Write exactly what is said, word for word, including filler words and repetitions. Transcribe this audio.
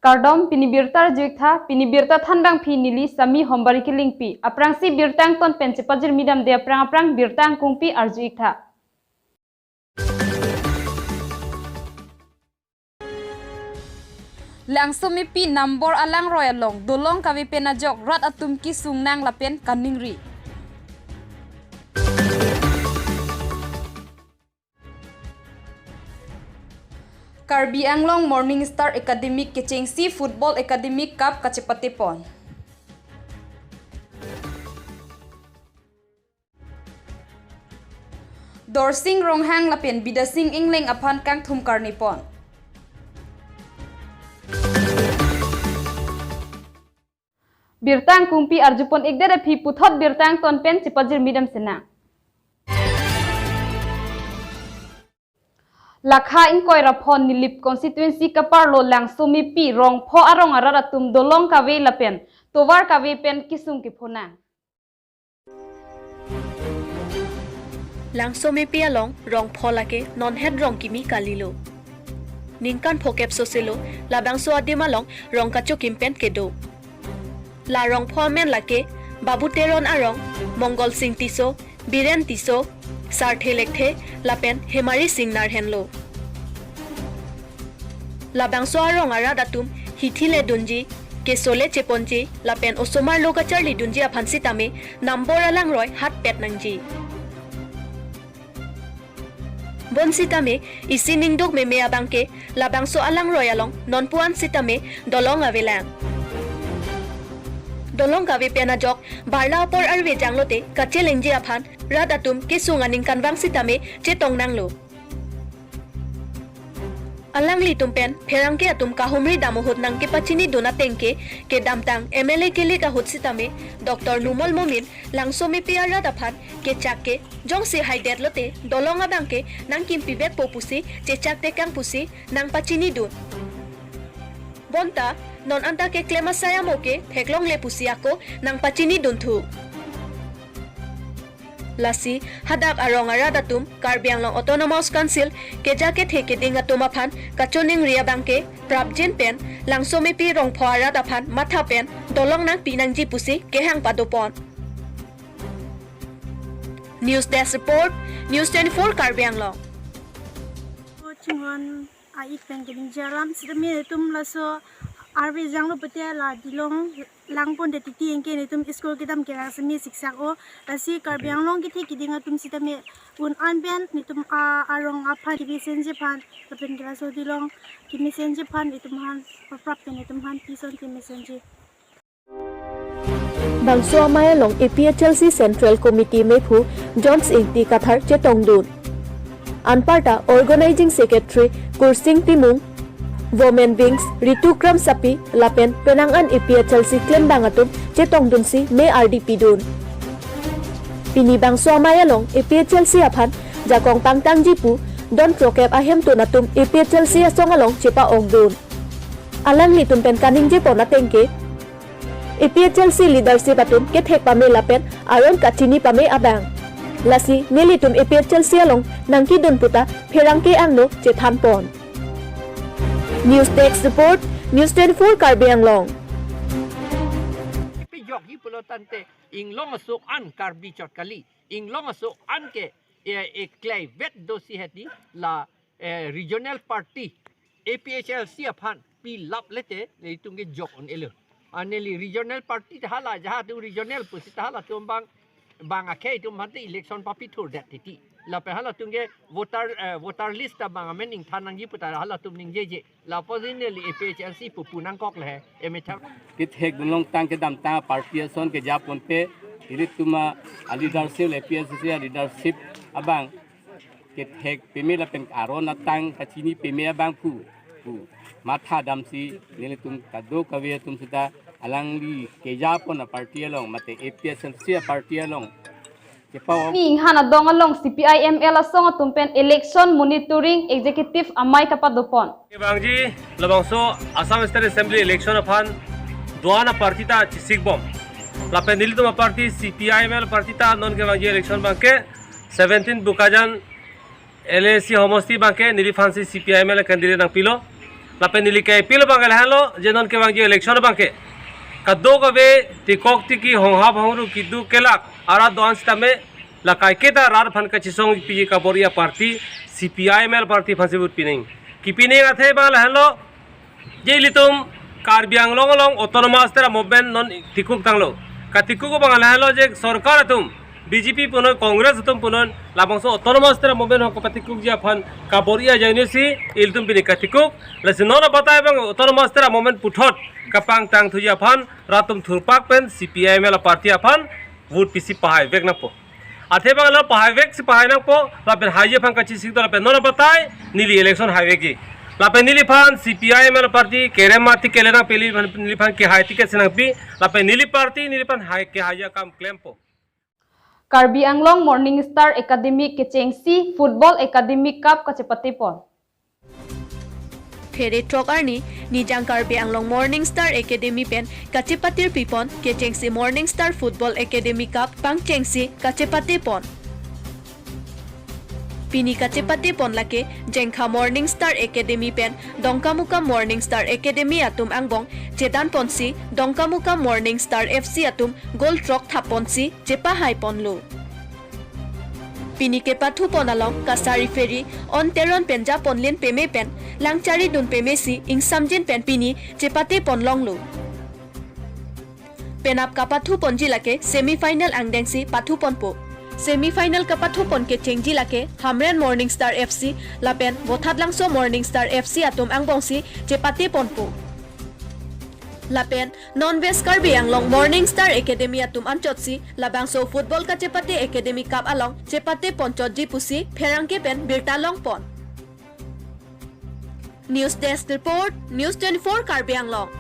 Kardom, pini birta arju-ik tha, pini birta thanbangpi neli Sami Hombari Kilingpi. Aphrangsi birta angton pen chepajirmi damde aphrang aphrang birta angkungpi arju-ik tha. Langsomepi Nambor alangroi along dolong kave pen ajok rat atum kesung nang lapen kaningri. Karbi Anglong Morning Star Academic kechengsi Football Academic Cup kachepatepon. Dorsing Ronghang lapen Bidasing Engleng aphan kangthum karnipon. Birta angkungpi arjupon-ikdet aphi puthot birta angton pen chepajirmi damsinang. Lakha ingkoi ra phongo Nilip constituency kaparlo Langsomepi Rongpho arong arat atum dolong kave lapen tovar kave pen kesung kephonang. Langsomepi along Rongpho lake nonhet rong kimi kalilo. Ningkan phokep soselo labangso adim along rong kachokim pen kedo. La Rongpho amen lake Babu Teron arong, Mongol Sing Tisso, Biren Tisso, Sarthe Lekthe lapen Hemari Sing Narhen lo. Labangso arong arat atum hithi le dunji, keso le cheponji lapen osomar lo kacharli dunji aphan sitame Nambor alangroi hatpet nangji. Bonsitame isi ningduk meme abangke labangso alangroi along nonpu-an sitame dolong avelang. Dolong kave pen ajok barla apor arve janglote kachelengji aphan rat atum kesung aningkanvang sitame chetong nanglo. Alanglitum pen pherangke atum kahumri dam ahut nangkepachinidun atengke kedamtang M L A kilik ahut sitame Doctor Numal Momin Langsomepi arat aphan kechak ke jongsi haidet lote dolong abangke nangkimpivekpo pusi chechak tekang pusi nangpachinidun. Bonta non anta keklem asai amo ke theklongle pusi ako nangpachinidun thu. Lasi hadak arong arat atum Karbi Anglong Autonomous Council keja kethe keding atum aphan kachoningri abangke prapjin pen Langsomepi Rongpho arat aphan matha pen dolong nangpi nangji pusi kehang padopon. News Desk Report, News twenty-four Karbi Anglong. Chinghon a-ik pen kedingji alam sitame netum laso arve janglo pute la dolong langpondet titi anke netum school kedam kelang sitame siksak-o. Lasi Karbi Anglong kethe keding atum sitame un-an pen netum a arong aphan kemesenji aphan lapen ke laso dolong kemesenji aphan netum aphan paprap pen netum aphan pison kemesenji. Bangso amei along A P H L C Central Committee mephu Jones Ingti Kathar chetongdun. Anparta Organizing Secretary Kursing Timung, Women Wings Ritu Kramsapi lapen penang an A P H L C klembang atum chetongdunsi me ardi pidun. Pini bangso amei along A P H L C aphan jakong pangtangji pu don trokep ahemtun atum A P H L C asong along chepa-okdun. Alanglitum pen kaningjepon atengke A P H L C leadership atum kethek pame lapen aron kachini pame abang. Lasi nelitum A P H L C along nangkedun puta pherangke angno chethanpon. News Desk Report, News twenty-four Karbi Anglong. Pejokji pulo tangte inglong aso an Karbi chot kali. Inglong aso an ke, eh, eh, kleivet dosi hedi la eh, regional party A P H L C aphan pilap lete nelitum ke jok un-elo. Ah, neli regional party ta hala jaha tu regional pusi ta halatum bang bang akhei atum aphan te election papithurdet titi. Lapen halatum ke voter, eh, voter list ta bang amen ingthan nangji puta halatum ningjeje. Lapusi neli A P H L C pupu nangkok le he, emethang. Kethekdun longtang kedamtang party ason kejaponte ilitum a leadership le A P H L C a leadership abang kethek peme lapen aron atang kachini peme abang pu, pu matha damsi nelitum kadokave atum sita alangli kejapon a party along mate A P H L C a party along chepa-ok. Ni inghan adong along C P I M L asong atum pen election monitoring executive amei kapadopon. Kevangji labangso Assam State Assembly election aphan do-an a party ta chesikbom. Lapen nelitum a party C P I M L party ta non kevangji election abangke seventeen Bokajan L A C homosti abangke neliphansi C P I M L candidate nangpilo. Lapen neli ke appeal abang ke lahenlo, je non kevangji election abang ke kadokave tikok tiki honghap hongru keduk kelak arat do-an sitame la kaiketa rat aphan kachesong piji kabor-i aparty, C P I M L party aphansi vote pining. Kepining athe abang lahenlo, je ilitum Karbi Anglong along autonomous state movement non tikuk tanglo. Katikuk abang lahenlo je sorkar atum, B J P punon, Congress atum punon, labangso autonomous state movement hok kapatikukji aphan kabor-i ajoinesi ilitum pini katikuk. Lasi non abatai abang autonomous state movement puthot kapangtangthuji aphan rat atum thurpak pen C P I M L party aphan vote pisi pahaivek nangpo. Athe abang lo pahaivek si pahai nangpo, lapen haiji aphan kachesik do, lapen non abatai neli election haivekji. Lapen neliphan C P I M L party kerem mati kele nangpi, neliphan, neliphan kehai ticket si nangpi, lapen neli party neliphan hai kehaiji akam klempo. Karbi Anglong Morning Star Academy kechengsi Football Academy Cup kachepatepon. Phere throk arni, Nijang Karbi Anglong Morning Star Academy pen kachepatirpipon kechengsi Morning Star Football Academy Cup pangchengsi kachepatepon. Pini kachepatepon lake Jengkha Morning Star Academy pen Dongkamukam Morning Star Academy atum angbong chedanponsi Dongkamukam Morning Star F C atum goal throk thapponsi chepahaiponlo. Pini kepathupon along kasari Ferry On Teron pen japonlin peme pen langcharidun pemesi ingsamjin pen pini chepatepon longlo. Penap kapathuponji lake semi final angdengsi pathuponpo. Semi final kapathupon kechengji lake Hamren Morning Star F C lapen Bothatlangso Morning Star F C atum angbongsi chepateponpo. Lapen non West Karbi Anglong Morning Star Academy atum anchotsi labangso football kachepate Academy Cup along chepateponchotji pusi pherangke pen birta longpon. News Desk Report, News twenty-four Karbi Anglong.